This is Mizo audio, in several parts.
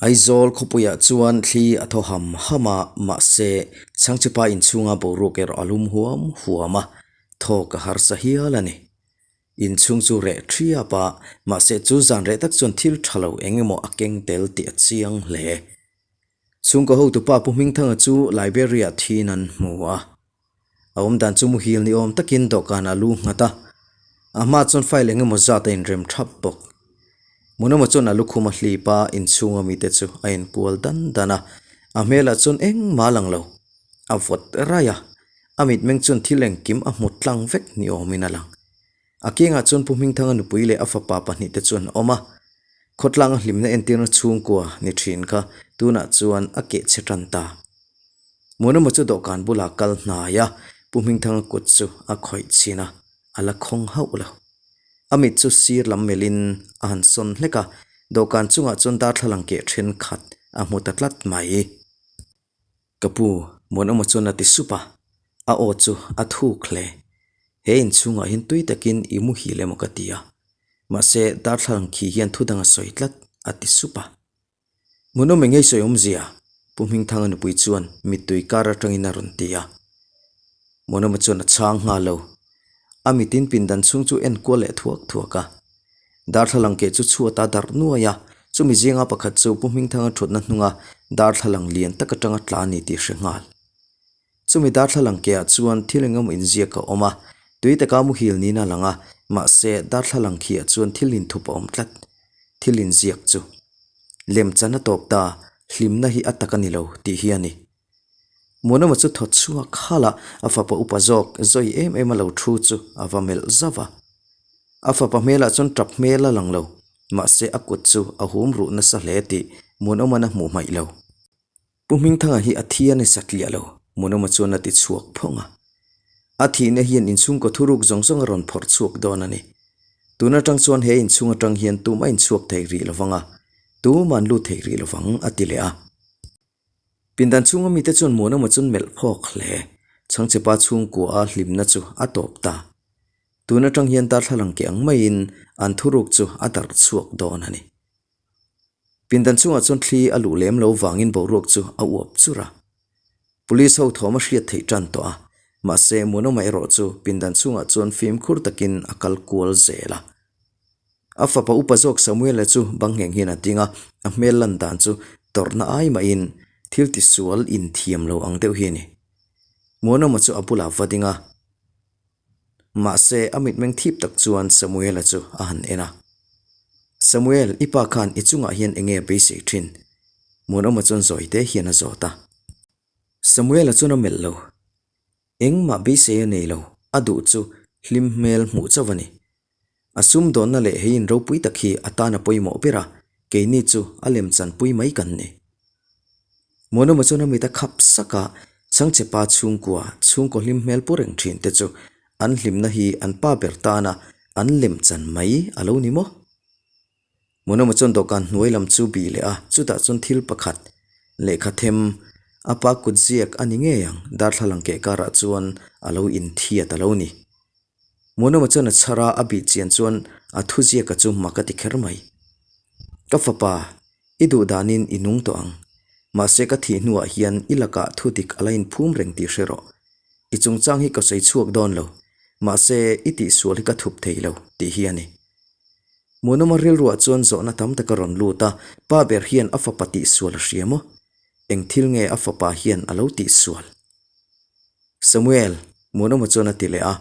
Aizawl khawpuiah chuan thli a thaw ham ham a, mahse, Chhangchhipa inchhunga boruak erawh a lum huam huam a, thawk a harsa hial a ni. Inchhung chu reh thiap a, mahse chu zan reh tak chuan thil tha lo eng emaw a keng tel tih a chiang hle. Chhungkaw hotupa Pu Hmingthanga chu Liberia thin an hmu a. A awmdan chu muhil ni awm takin dawhkan a lu nghat a, a hma chuan file eng emaw zat a inrem thap bawk. Hmunemaw chuan a lukhum a hlip a, inchhunga mite chu a inkual dan dan a, a hmelah chuan engmah a lang lo. A vawt raih a, a mitmeng chuan thil engkim a hmu tlang vek ni awmin a lang. A kengah chuan Pu Hmingthanga nupui leh a fapa pahnihte chu an awm a, khawtlanga hlimna entirna chhungkua ni thin kha tunah chuan a keh chhe tan ta. Muanawma chu dawhkan bulah kal hnai a, Pu Hmingthanga kut chu a khawih chhin a, a la khawng hauh lo. A mit chu sir lam melhin a han sawn hlek a, dawhkan chungah chuan darthlalang keh thenkhat a hmu ta tlat mai. Ka pu, Muanawma chuan a ti sup a, a aw chu a thuk hle. He inchhungah hian tui takin i muhil emaw ka ti a, mahse darthlalang khi hian thu dang a sawi tlat, a ti sup a. Muanawma ngei sawi awmzia, Pu Hmingthanga nupui chuan mittui kar atangin a rawn ti a. Muanawma chuan a chhang nghal lo. A mitin pindan chhung chu en kual leh thuak thuak a. Darthlalang keh chu chhuat a darh nuai a, chumi zinga pakhat chu Pu Hmingthanga thutna hnunga darthlalang lian tak atanga tla a ni tih hre nghal. Chumi darthlalang kehah chuan thil engemaw inziak a awm a, tui taka muhil niin a lang a, mahse darthlalang khiah chuan thil inthup a awm tlat. Thil inziak chu lemchan a tawp ta, hlimna hi a tak a ni lo tih hi a ni. Muanawma chu thaw chhuak khalh a, a fapa upa zawk zawi em em a lo thu chu a va melh zauh a. A fapa hmelah chuan tap hmel a lang lo, mahse a kut chu a hum ruh nasa hle tih Muanawma'n a hmuh hmaih lo. Pu Hmingthanga hi a thi a ni satliah lo, Muanawma chuan a ti chhuak phawng a. A thihna hian inchhungkaw thuruk zawng zawng a rawn phawrh chhuak dawn a ni. Tun atang chuan he inchhung atang hian tumah inchhuak thei rih lovang a, tumah an lut thei rih lovang, a ti leh a. Pindan chhunga mite chuan Muanawma chuan melh phawk hle. Chhangchhepa chhungkua a hlimna chu a tawp ta. Tun atang hian darthlalang ke ang maiin an thuruk chu a darh chhuak dawn a ni. Pindan chungah chuan thli a luh lem lo vangin boruak chu a uap chur a. Police ho thawm a hriat theih tan tawh a, mahse Muanawma erawh chu pindan chhungah chuan fimkhur takin a kal kual zel a. A fapa upa zawk Samuela chu bang ngheng hian a ding a, a hmel lan dan chu tawrhna ai mahin thil tisual inthiam lo ang deuh hi a ni. Muanawma chu a bulah va ding a, mahse a mitmeng thip tak chuan Samuela chu a han en a. Samuel, i pa khan i chungah hian enge a beisei thin? Muanawma chuan zawi te hian a zawt a. Samuela chuan a melh lo. Engmah beisei a nei lo, a duh chu hlim hmel hmuh chauh a ni. A sumdawnna leh hei in ropui tak hi a tan a pawimawh ber a, keini chu a lem chanpui mai kan ni. Muanawma chuan a mit a khap sak a, Chhangchhepa chhungkua, chhungkaw hlim hmel pu reng thin te chu an hlimna hi an pa ber tana an lem chan mai a lo ni maw? Muanawma chuan dawhkan hnuai lam chu bih leh a, chutah chuan thil pakhat, lehkha them, a pa kut ziak a ni ngei ang, darthlalang keh karah chuan a lo inthiat a lo ni. Muanawma chuan a chhar a, a bih chian chuan a thu ziaka chu mak a ti kher mai. Ka fapa, i duh danin i nung tawh ang. Mahse ka thih hnuah hian i lakah thu dik a la inphum reng tih hre rawh. I chungchang hi ka sawi chhuak dawn lo. Mahse i tihsual hi ka thup thei lo tih hi a ni. Muanawma rilruah chuan zawhna tam tak a rawn lut a, pa ber hian a fapa tihsual a hria maw? Eng thil nge a fapa hian a lo tihsual? Samuel, Muanawma chuan a ti leh a,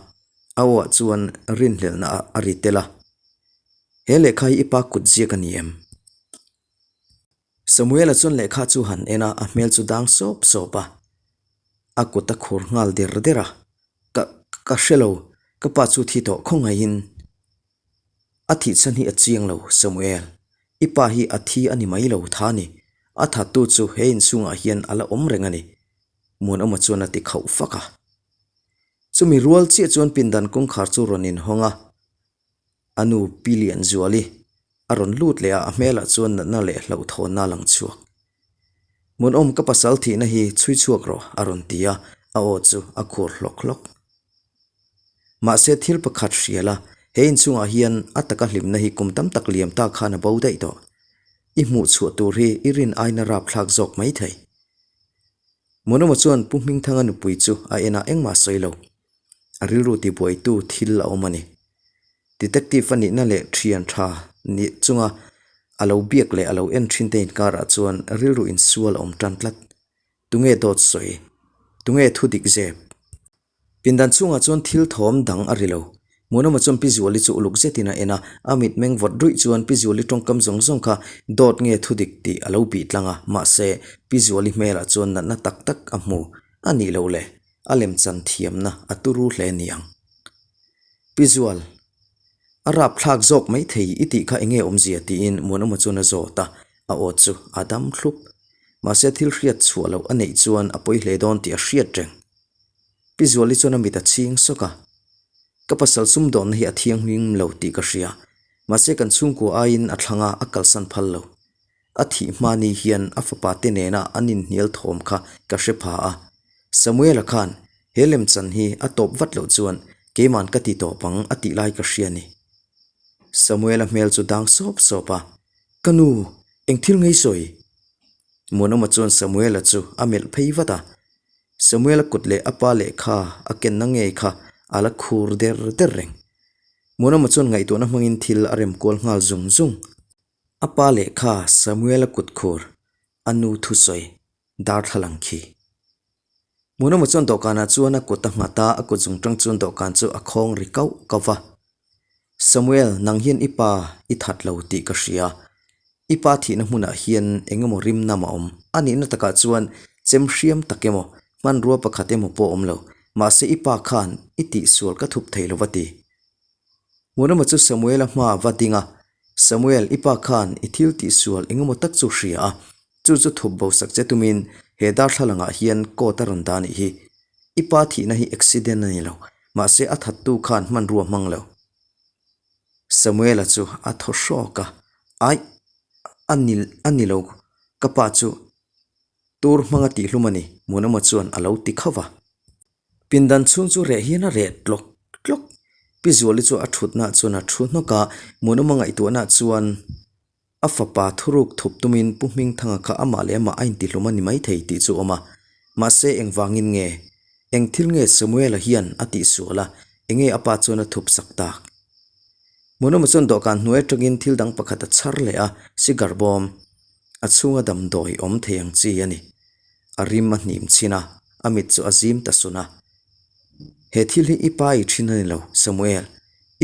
a awah chuan rinhlelhna a ri tel a. He lehkha hi i pa kut ziak a ni em? Samuela chuan lehkha chu han en a, a hmel chu dang sawp sawp a. A kut a khur nghal der der a. Ka, ka hre lo, ka pa chu thi tawh khawngaihin. A thih chhan hi a chiang lo, Samuel. I pa hi a thi a ni mai lo, tha ni. A thattu chu he inchhungah hian a la awm reng a ni. Muanawma chuan a ti khauh fak a. Chumi rual chiah chuan pindan kawngkhar chu rawn inhawng a, a nu Pi Lianzuali a rawn lut leh a, a hmelah chuan natna leh hlauhthawnna a lang chhuak. Muanawm ka pasal thihna hi chhui chhuak rawh a rawn ti a, a aw chu a khur hlawk hlawk. Mahse thil pakhat hrial a, he inchhungah hian a taka hlimna hi kum tam tak liam ta khan a bo daih tawh. I hmuh chhuah tur hi i rin aina rapthlak zawk mai thei. Muanawma chuan Pu Hmingthanga nupui chu a en a engmah sawi lo. A rilru tibuaitu thil a awm a ni. Detective a nihna leh thian tha nih chunga a lo biak leh a lo en thin te inkarah chuan rilru insual a awm tan tlat. Tunge dawt sawi? Tunge thu dik zep? Pindan chhungah chuan thil thawm dang a ri lo. Muanawma chuan Pi Zuali chu uluk zetin a en a, a mitmeng vawt ruih chuan Pi Zuali tawngkam zawng zawng kha dawt nge thu dik tih a lo bih tlang a, mahse Pi Zuali hmelah chuan natna tak tak a hmu a nih loh le, a lemchan thiamna a turu hle ni ang. Pi Zual, a rapthlak zawk mai thei i tih kha enge awmzia tiin Muanawma chuan a zawt a, a aw chu a dam thlup. Mahse thil hriat chhuah loh a neih chuan a pawi hle dawn tih a hriat reng. Pi Zuali chuan a mit a chhing sawk a, Ka pasal sumdawnna hi a thianghlim lo tih ka hria. Mahse kan chhungkua aiin a thlang a, a kalsan phal lo. A thih hma ni hian a fapa te nena an inhnial thawm kha ka hre pha a. Samuela khan he lemchan hi a tawp vat loh chuan keiman ka ti tawp ang a tih lai ka hria ni. Samuela hmel chu dang sawp sawp a, Ka nu, eng thil ngei sawi? Muanawma chuan Samuela chu a melh phei vat a. Samuela kut leh a pa lehkha a kenna ngei kha a la khur der der reng. Muanawma chuan ngaihtuahna hmangin thil a rem kual nghal zung zung. A pa lehkha Samuela kut khur, a nu thusawi, darthlalang khi. Muanawma chuan dawhkanah chuan a kut a nghat a, a kut zung tang chuan dawhkan chu a khawng ri kauh kauh va. Samuel, nang hian i pa i that lo tih ka hria. I pa thihna hmunah hian eng emaw rim nam a awm. A nihna takah chuan chem hriam tak emaw, hmanrua pakhat emaw pawh awm lo. Mahse i pa khan i tihsual ka thup thei lo va ti. Muanawma chu Samuela hma va ding a, Samuel, i pa khan i thil tihsual eng emaw tak chu hria a, chu chu thup bo sak che tumin he darthlalangah hian coat a rawn dah anih hi. I pa thihna hi accident a ni lo, mahse a thattu khan hmanrua hmang lo. Samuela chu a thaw hrawk a, Aih, a ni a ni lo, ka pa chu tur hmanga tihhlum a ni, Muanawma chuan a lo ti khauh a. Pindan chhung chu reh hian a reh tlawk tlawk. Pi Zuali chu a thutnaah chuan a thu hnawk a, Muanawma ngaihtuahnaah chuan A fapa thuruk thup tumin Pu Hmingthanga kha amah leh amah a intihlum a ni maithei tih chu awm a. Mahse engvangin nge? Eng thil nge Samuela hian a tihsual a, enge a pa chuan a thup sak tak? Muanawma chuan dawhkan hnuai atangin thil dang pakhat a chhar leh a, cigar bawm a chhunga damdawi awm thei ang chi a ni. A rim a hnim chhin a, a mit chu a zim ta sun a. He thil hi i pa i thin a ni lo, Samuel.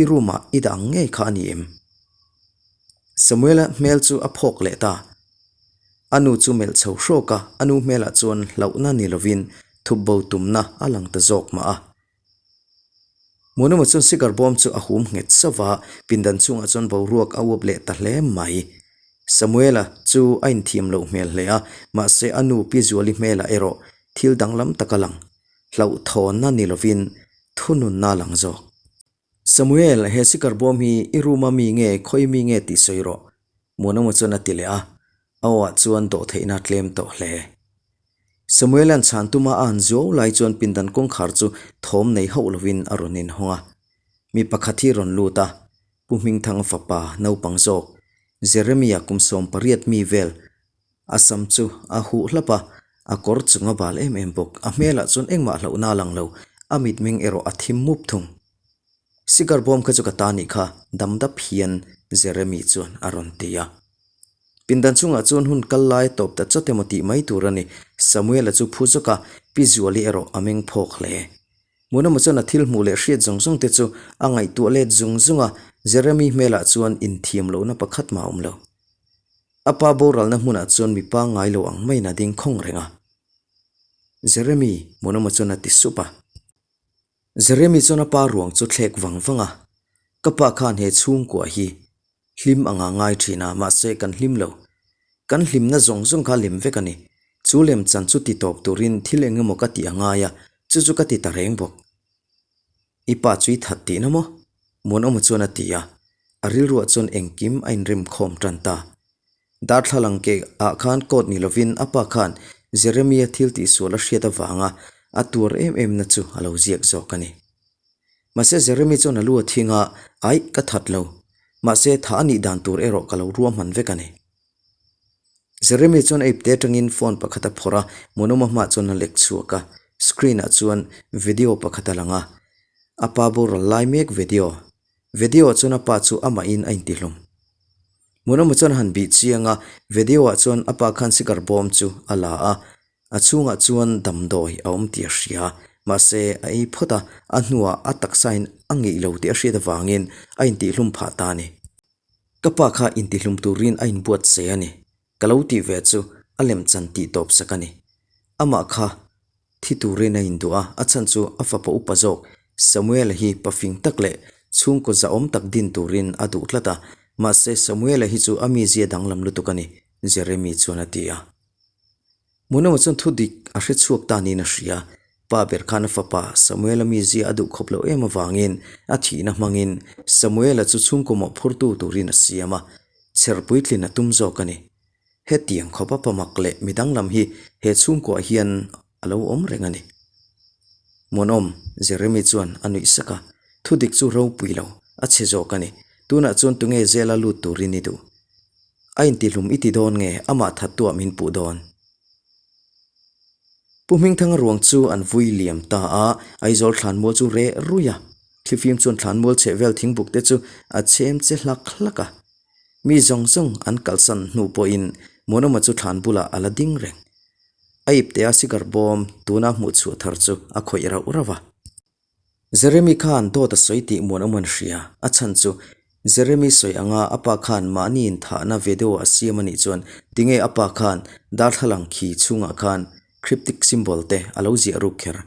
I room ah i dah ang ngei kha a ni em? Samuela hmel chu a phawk leh ta. A nu chu melh chho hrawk a, a nu hmelah chuan hlauhna ni lovin thup bo tumna a lang ta zawk mah a. Muanawma chuan cigar bawm chu a hum nghet sauh va, pindan chungah chuan boruak a uap leh ta hle mai. Samuela chu a inthiam loh hmel hle a, mahse a nu Pi Zuali hmelah erawh thil danglam tak a lang. Hlauhthawnna ni lovin thununna a lang zawk. Samuel, he sikar bawm hi i room a mi nge khawi mi nge tih sawi rawh, Muanawma chuan a ti leh a, a aw ah chuan dawhtheihna a tlem tawh hle. Samuela'n chhan tuma a han zuau lai chuan pindan kawngkhar chu thawm nei hauh lovin a rawn inhawng a. Mi pakhat hi rawn lut a, Pu Hmingthanga fapa naupang zawk, Jeremia kum 18 mi vel a sam chu a huh hlap a, a kawr chung a bal em em bawk. A hmelah chuan engmah hlauhna a lang lo, a mitmeng erawh a thim mup thung. Cigar bawm kha chu ka ta nih kha, dam dap hian Jeremy chuan a rawn ti a. Pindan chungah chuan hun kal lai tawp ta chawt emaw tih mai tur a ni. Samuela chu phu zawk a, Pi Zuali erawh a meng phawk hle. Munama chuan a thil hmuh leh hriat zawng zawng te chu a ngaihtuah let zung zung a, Jeremy hmelah chuan inthiam lohna pakhat mah a awm lo. A pa boralna hmunah chuan mi pangngai lo ang maiin a ding khawng reng a. Jeremy, Munama chuan a ti sup a. Jeremy chuan a pa ruang chu thlek vang vang a, Ka pa khan he chhungkua hi hlim anga ngai thin a, mahse kan hlim lo. Kan hlimna zawng zawng kha lem vek a ni. Chu lem chan chu ti tawp turin thil eng emaw ka tih a ngai a, chu chu ka ti ta reng bawk. I pa chu i that tihna maw? Muanawma chuan a ti a, a rilruah chuan engkim a inrem khawm tan ta. Darthlalang ke ah khan coat ni lovin a pa khan Jeremia thil tihsual a hriat avanga a tuar em em na chu a lo ziak zawk a ni. Mahse Jeremy chuan a lu a thing a, Aih, ka that lo. Mahse tha a nih dan tur erawh ka lo ruahman vek a ni. Jeremy chuan a ipte atangin phone pakhat a phawrh a, Muanawma hmaah chuan a lek chhuak a. Screen ah chuan video pakhat a lang a, a pa boral lai mek video. Video ah chuan a pa chu amahin a intihlawm. Muanawma chuan a han bih chiang a, video ah chuan a pa khan sigar bawm chu a la a, a chhungah chuan damdawi a awm tih a hria. Mahse, a ei phawt a, a hnuah a taksain a ngeih lo tih a hriat avangin a intihlum phah ta a ni. Ka pa kha intihlum turin a inbuatsaih a ni. Ka lo tih ve chu a lemchan tih tawp sak a ni. Amah kha thi turin a induh a, a chhan chu a fapa upa zawk Samuela hi pafing tak leh chhungkaw zahawm tak din turin a duh tlat a, mahse Samuela hi chu a mizia danglam lutuk a ni, Jeremy chuan a ti a. Munama chuan thu dik a hre chhuak ta niin a hria. Pa ber khan a fapa Samuela mizia a duh khawp loh em avangin a thihna hmangin Samuela chu chhungkaw mawhphurtu turin a siam a, chher puitlin a tum zawk a ni. Hetiang khawp a pamak leh midang lam hi he chhungkuah hian a lo awm reng a ni. Muanawm, Jeremy chuan a nuih sak a, thu dik chu ropui lo, a chhe zawk a ni. Tunah chuan tunge zela lut turin i duh? A intihlum i ti dawn nge amah thattuah min puh dawn? Pu Hmingthanga ruang chu an vui liam ta a, Aizawl thlanmual chu reh ruih a. Thlifim chuan thlanmual chheh vel thingbuk te chu a chhem che hlak hlak a. Mi zawng zawng an kalsan hnu pawhin Muanawma chu thlan bulah a la ding reng. A iptea cigar bawm tuna hmuh chhuah thar chu a khawih rauh rauh a. Jeremy khan dawt a sawi tih Muanawm an hria. A chhan chu Jeremy sawi anga a pa khan mahni inthahna video a siam a nih chuan tinge a pa khan darthlalang khi chhungah khan cryptic symbol te a lo ziah ruk kher.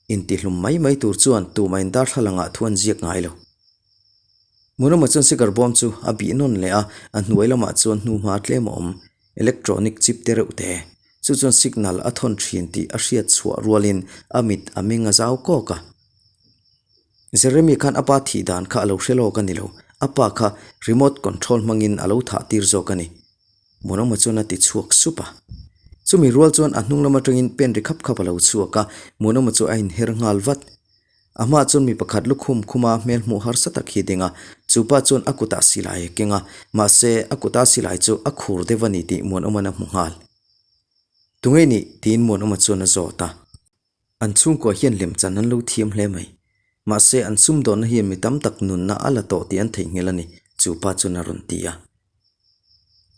Intihlum mai mai tur chuan tumahin darthlalangah thu an ziak ngai lo. Muanawma chuan cigar bawm chu a bih nawn leh a, a hnuai lamah chuan hnuhma tlem a awm. Electronic chip te reuh te. Chu chuan signal a thawn thin tih a hriat chhuah rualin a mit a meng a zau kawk a. Jeremy khan a pa thih dan kha a lo hre lawk a ni lo, a pa kha remote control hmangin a lo thah tir zawk a ni. Muanawma chuan a ti chhuak sup a. Chumi rual chuan a hnung lam atangin pen ri khap khap a lo chhuak a, Muanawma chu a inher nghal vat. A hmaah chuan mi pakhat lukhum khuma hmel hmuh harsa tak hi ding a, chu pa chuan a kutah silai a keng a, mahse a kuta silai chu a khur deuh a ni tih Muanawma'n a hmu nghal. Tunge nih? tiin Muanawma chuan a zawt a. An chhungkua hian lemchan an lo thiam hle mai. Mahse an sumdawnna hian mi tam tak nunna a la tawh tih an theihnghilh a ni, chu pa chuan a rawn ti a.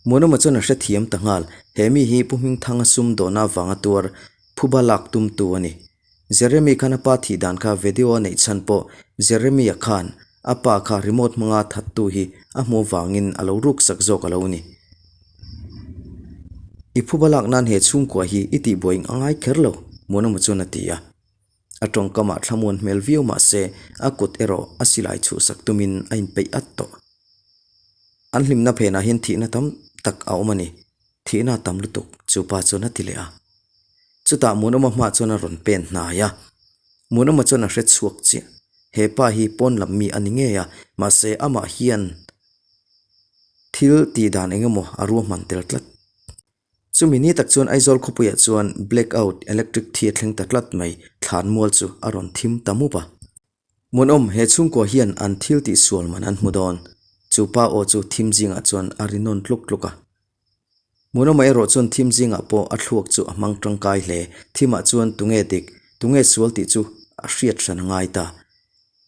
Muanawma chuan a hrethiam ta nghal, he mi hi Pu Hmingthanga sumdawhna avanga tuar phuba lak tumtu a ni. Jeremy khan a pa thih dan kha video a neih chhan pawh Jeremy-a khan a pa kha remote hmanga thattu hi a hmuh avangin a lo ruksak zawk a lo ni. I phuba lak nan he chhungkua hi i tihbuai a ngai kher lo, Muanawma chuan a ti a. A tawngkamah thlamuan hmel viau mah se a kut erawh a silai chhuhsak tumin a inpeih at tawh. An hlimna phenah hian thihna tam tak a awm a ni. Thihna a tam lutuk, chu pa chuan a ti leh a. Chutah Muanawma hmaah chuan a rawn pen hnai a. Muanawma chuan a hre chhuak chiah. He pa hi pawn lam mi a ni ngei a, mahse amah hian thil tih dan eng emaw a ruahman tel tlat. Chumi ni tak chuan Aizawl khawpuiah chuan black out electric thi a thleng ta tlat mai, thlanmual chu a rawn thim ta mup a. Muanawm, he chhungkua hian an thil tih sual man an hmu dawn. Chu pa aw chu thim zingah chuan a ri nawn tluk tluk a. Muanawma erawh chuan thim zingah pawh a thluak chu a hmang tangkai hle. Thimah chuan tunge dik, tunge sual tih chu a hriat hran a ngai ta.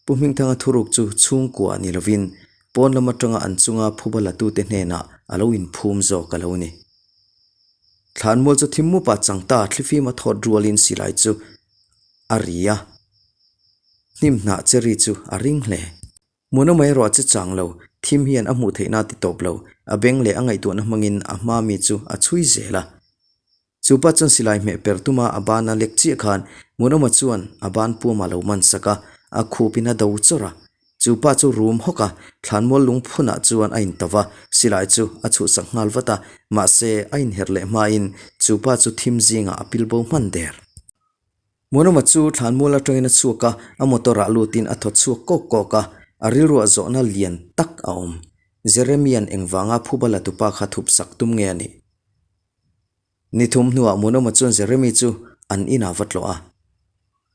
Pu Hmingthanga thuruk chu chhungkua ni lovin pawn lam atanga an chunga phuba latute hnenah a lo inphum zawk a lo ni. Thlanmual chu thim mupa changta thlifim a thawt rualin silai chu a ri a. Hnim hnah cherry chu a ring hle. Muanawma erawh a che chang lo, thim hian a hmuh theihna a ti tawp lo, a beng leh a ngaihtuahna hmangin a hma mi chu a chhui zel a. Chu pa chuan silai hmeh per tuma a ban a lek chiah khan Muanawma chuan a ban puam a lo man sak a, a khupin a do chawrh a. Chu pa chu rum hawk a, thlanmual lungphunah chuan a into va, silai chu a chhuhsak nghal vat a, mahse a inherh leh hmain chu pa chu thim zingah a pilbo hman der. Muanawma chu thlanmual atangin a chhuak a, a motor ah lutin a thaw chhuak kawk kawk a, a rilruah zawhna lian tak a awm. Jeremy-a'n engvanga phuba la tupa kha thup sak tum nge a nih? Ni thum hnuah Muanawma chuan Jeremy chu an inah va tlawh a.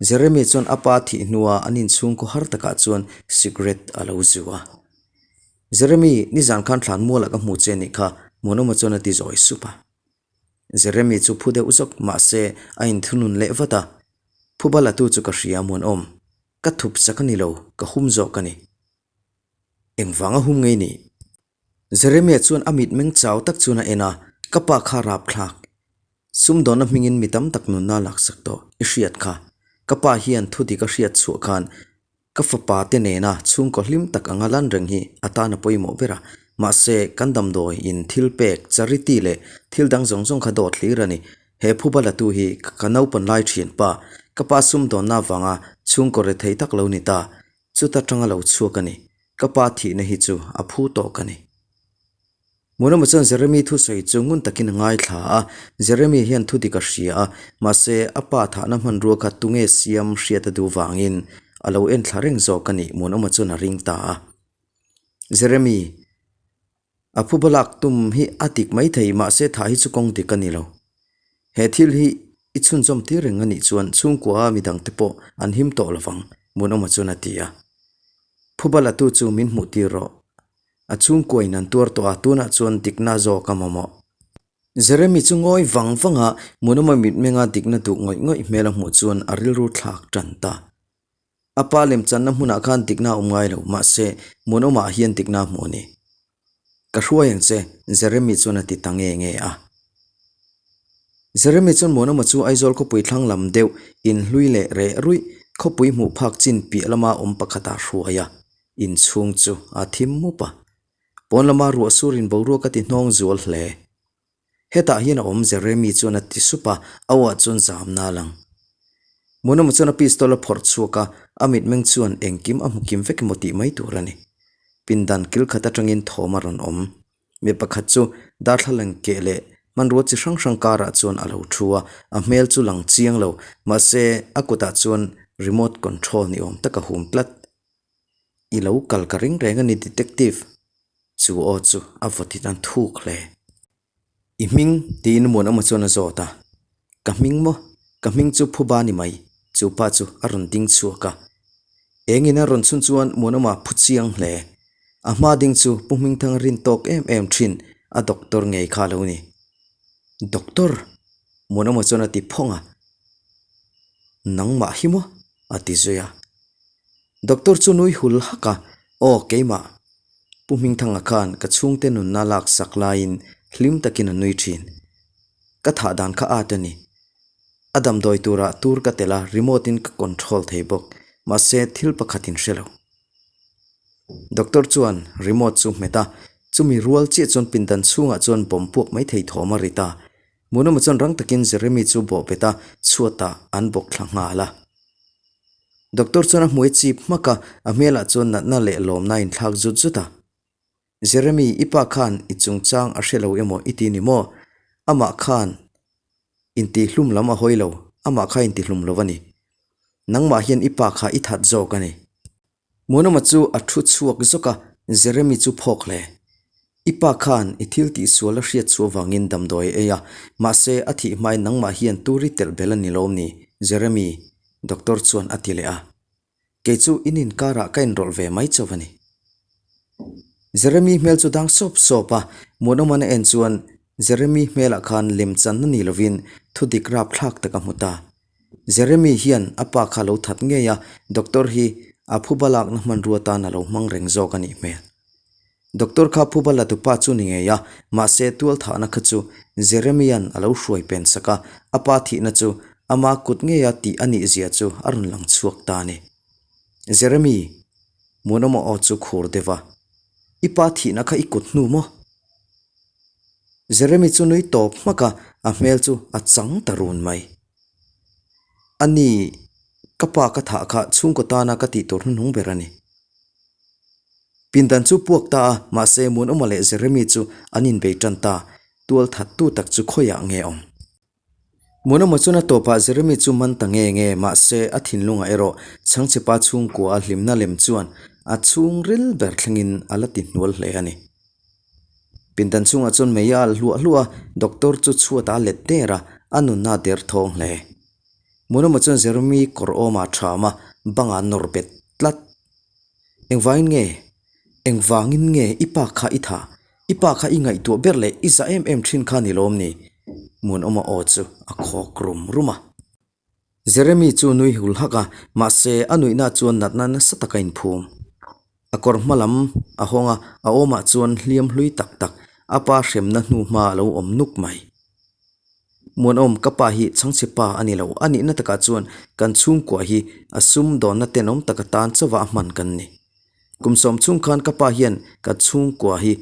Jeremy chuan a pa thih hnua an inchhungkaw har takah chuan cigarette a lo zu a. Jeremy, nizan khan thlanmualah ka hmu che nih kha. Muanawma chuan a ti zawi sup a. Jeremy chu phu deuh zawk mahse a inthunun leh vat a, Phuba latu chu ka hria Muanawm, ka thup chak a ni lo, ka hum zawk a ni. Engvanga hum ngei nih? Jeremia chuan a mitmeng chau tak chuan a en a, Ka pa kha rapthlak. Sumdawnna hmingin mi tam tak nunna a laksak tawh, i hriat kha. Ka pa hian thudik a hriat chhuah khan ka fapa te nena chhungkaw hlim tak anga lan reng hi a tan a pawimawh ber a. Mahse, kan damdawi in thil pek, charity leh thil dang zawng zawng kha dawt hlir a ni. He phuba latu hi ka naupan lai thian pa, ka pa sumdawnna avanga chhungkaw rethei tak lo ni ta. Chuta tanga lo chhuak a ni. Ka pa thihna hi chu a phu tawk a ni. Muanawma chuan Jeremy thusawi chu ngun takin a ngaithla a. Jeremy hian thu dik a hria a, mahse a pa thahna hmanrua kha tunge siam hriat a duh vangin a lo enthla reng zawk a ni, Muanawma chuan a ring ta a. Jeremy, A phuba lak tum hi a dik maithei, mahse thah hi chu kawng dik a ni lo. He thil hi i chhunzawm tir reng a nih chuan chhungkua a midangte pawh an him tawh lovang, Munawma chuan a ti a. Phuba latu chu min hmuh tir rawh. A chhungkuain an tuar tawh a, tunah chuan dikna zawk a mamawh. Jeremy chu ngawi vang vang a, Munawma mitmenga dikna duh ngawih ngawih hmel a hmuh chuan a rilru thlak tan ta. A pa lemchanna hmunah khan dikna a awm ngai lo, mahse, Muanawmah hian dikna a hmu a ni. Ka hruai ang che, Jeremy chuan a ti ta nge nge a. Jeremy chuan Muanawma chu Aizawl khawpui thlang lam deuh inhlui leh reh ruih khawpui hmuh phak chin piah lama awm pakhatah a hruai a, inchhung chu a thim mup a. Pawn lama ruah surin boruak a ti hnawng zual hle. Hetah hian a awm Jeremy chuan a ti sup a, a uah chuan zamna a lang. Muanawma chuan a pistol a phawrh chhuak a, a mitmeng chuan engkim a hmu kim vek emaw tih mai tur a ni. Pindan kil khat atangin thawm a rawn awm. Mi pakhat chu darthlalang keh leh hmanrua chi hrang hrang karah chuan a lo thu a, a hmel chu lang chiang lo, mahse a kutah chuan remote control ni awm tak a hum tlat. I lo kal ka ring reng a ni detective. Chu aw chu a vawtin an thuk hle. I hming tiin Muanawma chuan a zawt a. Ka hming maw? Ka hming chu Phuba ni mai. Chu pa chu a rawn ding chhuak a. Engin a rawn chhun chuan Muanawma phu chiang hle. A hma ding chu Pu Hmingthang rin tawk em em thin a doctor ngei kha a lo ni. Doctor? Muanawma chuan a ti phawng a. Nangmah hi maw? a ti zui a. Doctor chu nui hul hak a, Aw keimah. Pu Hmingthanga khan ka chhungte nunna lak sak laiin hlim takin a nui thin. Ka thah dan kha at a ni. A damdawi turah tur ka tel a, remote in ka control thei bawk. Mahse thil pakhat in hre lo. Doctor chuan remote chu hmet a, chumi rual chiah chuan pindan chhungah chuan bomb puak mai thei thawm a rit a. Munawma chuan rang takin Jeremy chu bawh bet a, chhuatah an bawk thla nghal a. Doctor chuan a hmui chip hmak a, a hmelah chuan natna leh lawmna a inthlak zut zut a. Jeremy, i pa khan i chungchang a hre lo emaw i ti ni maw? Amah khan intihlum lam a hawi lo, amah kha intihlum lo a ni. Nangmah hian i pa kha i that zawk a ni. Muanawma chu a thu chhuak zawk a, Jeremy chu phawk hle. I pa khan i thil tihsual a hriat chhuah vangin damdawi a ei a, mahse a thih hmain nangmah hian tur i telh belh a ni lawm ni, Jeremy? Doctor chuan a ti leh a. Kei chu in inkarah ka inrawlh ve mai chauh a ni. Jeremy hmel chu dang sawp sawp a, Muanawman a en chuan Jeremy hmelah khan lemchanna ni lovin thudik rapthlak tak a hmu ta. Jeremy hian a pa kha lo that ngei a, doctor hi a phuba lakna hmanrua tan a lo hmang reng zawk a nih hmel. Doctor kha phuba la tupa chu ni ngei a, mahse tualthahna kha chu Jeremy-a'n a lo hruai pen sak a, a pa thihna chu ama kut ngeia tih a nih zia chu a rawn lang chhuak ta a ni. Jeremy, Muanawma aw chu khur deuh a, I pa thihna kha i kut hnu maw? Jeremy chu nui tawp hmak a, a hmel chu a chang ta run mai. A ni, ka pa ka thah kha chhungkaw tana ka tih tur hnuhnung ber a ni. Pindan chu puak ta a, mahse Muanawma leh Jeremy chu an inbei tan ta, tual thattu tak chu khawiah nge awm? Muanawma chuan a tawpah Jeremy chu man ta nge nge, mahse a thinlungah erawh Chhangchhepa chhungkua a hlimna lem chuan a chhungril ber thlengin a la ti hnual hle a ni. Pindan chhungah chuan mei a alh hluah hluah a, doctor chu chhuatah a let der a, a nunna a der thawng hle. Muanawma chuan Jeremy kawr awmah a ṭham a, bangah a nawr bet tlat. Engvangin nge? Engvangin nge i pa kha i thah? I pa kha i ngaihtuah ber leh i zah em em thin kha ni lawm ni? Muanawma aw chu a khawk rum rum a. Jeremy chu nui hul hak a, mahse a nuihna chuan natna nasa tak a inphum. A kawr hma lam a hawng a, a awmah chuan hliam hlui tak tak a pa hremna hnu hma a lo awm nuk mai. Muanawm, ka pa hi chhangchhe pa a ni lo, a nihna takah chuan kan chhungkua hi a sumdawnna tenawm taka tan chauha a hman kan ni. Kum sawm chhung khan ka pa hian ka chhungkua hi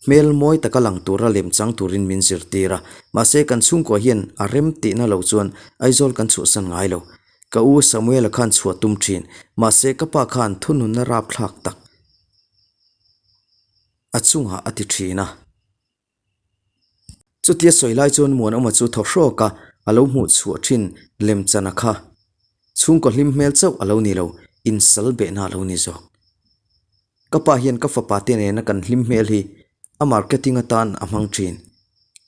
hmel mawi taka lang tura lem chang turin min zirtir a, mahse kan chhungkua hian a rem tihna lo chuan Aizawl kan chhuahsan ngai lo. Ka u Samuela khan chhuah tum thin, mahse ka pa khan thununna rapthlak tak a chungah a ti thin a. Chutia sawi lai chuan Muanawma chu thaw hrawk a, a lo hmuh chhuah thin lemchana kha chhungkaw hlim hmel chauh a lo ni lo, insal behna a lo ni zawk. Ka pa hian ka fapa te nena kan hlim hmel hi a marketing atan a hmang thin.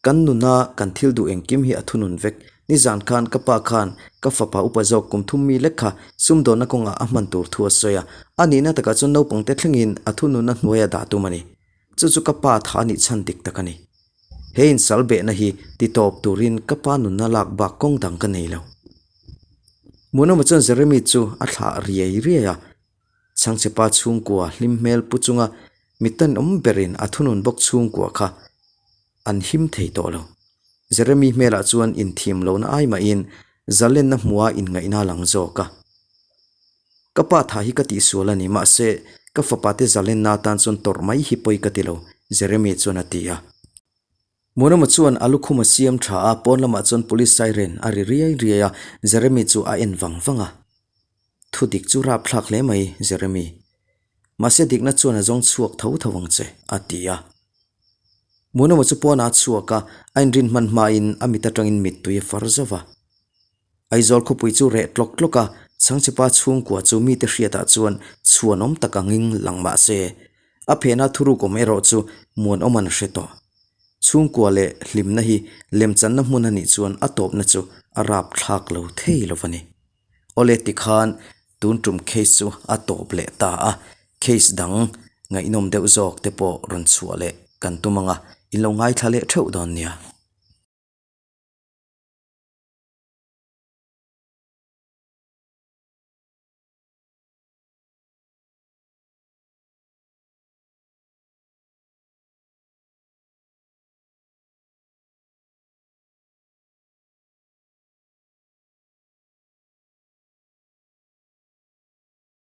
Kan nuna kan thil duh engkim hi a thunun vek. Nizan khan ka pa khan ka fapa upa zawk kum thum mi lek kha sumdawnna kawngah a hman tur thu a sawi a, a nihna takah chuan naupangte thlengin a thununna hnuaia dah tum a ni. Chu chu ka pa tha anih chhan dik tak a ni. He insal behna hi ti tawp turin ka pa nunna lak bak kawng dang ka nei lo. Muanawma chuan Jeremy chu a thlah riai riai a, Chhangchhepa chhungkua hlim hmel pu chunga mi tenawm berin a thunun bawk chhungkua kha an him thei tawh lo. Jeremy hmelah chuan inthiam lohna ai mahin zalenna hmua inngaihna a lang zawk a. Ka pa tha hi ka tihsual a ni, mahse, ka fapa te zalenna atan chuan tawrh mai hi pawi ka ti lo, Jeremy chuan a ti a. Muanawma chuan a lukhum a siam tha a, pawn lamah chuan police siren a ri riai riai a, Jeremy chu a en vang vang a. Thu dik chu rapthlak hle mai, Jeremy. Mahse dikna chuan a zawng chhuak tho tho ang che, a ti a. Muanawma chu pawnah a chhuak a, a inrin hman hmain a mit atangin mittui a far zauh va. Aizawl khawpui chu reh tlawk tlawk a, Chhangchhepa chhungkua chu mite hriatah chuan chhuanawm tak angin lang mah se, a phehna thuruk awm erawh chu muanawm an hre tawh. Chhungkua leh hlimna hi lemchanna hmun a nih chuan a tawpna chu a rapthlak lo thei lo va ni. Awle tikhan tun tum case chu a tawp leh ta a, case dang ngaihnawm deuh zawk te pawh rawn chhuah leh kan tum ang a, in lo ngaithla leh theuh dawn nia.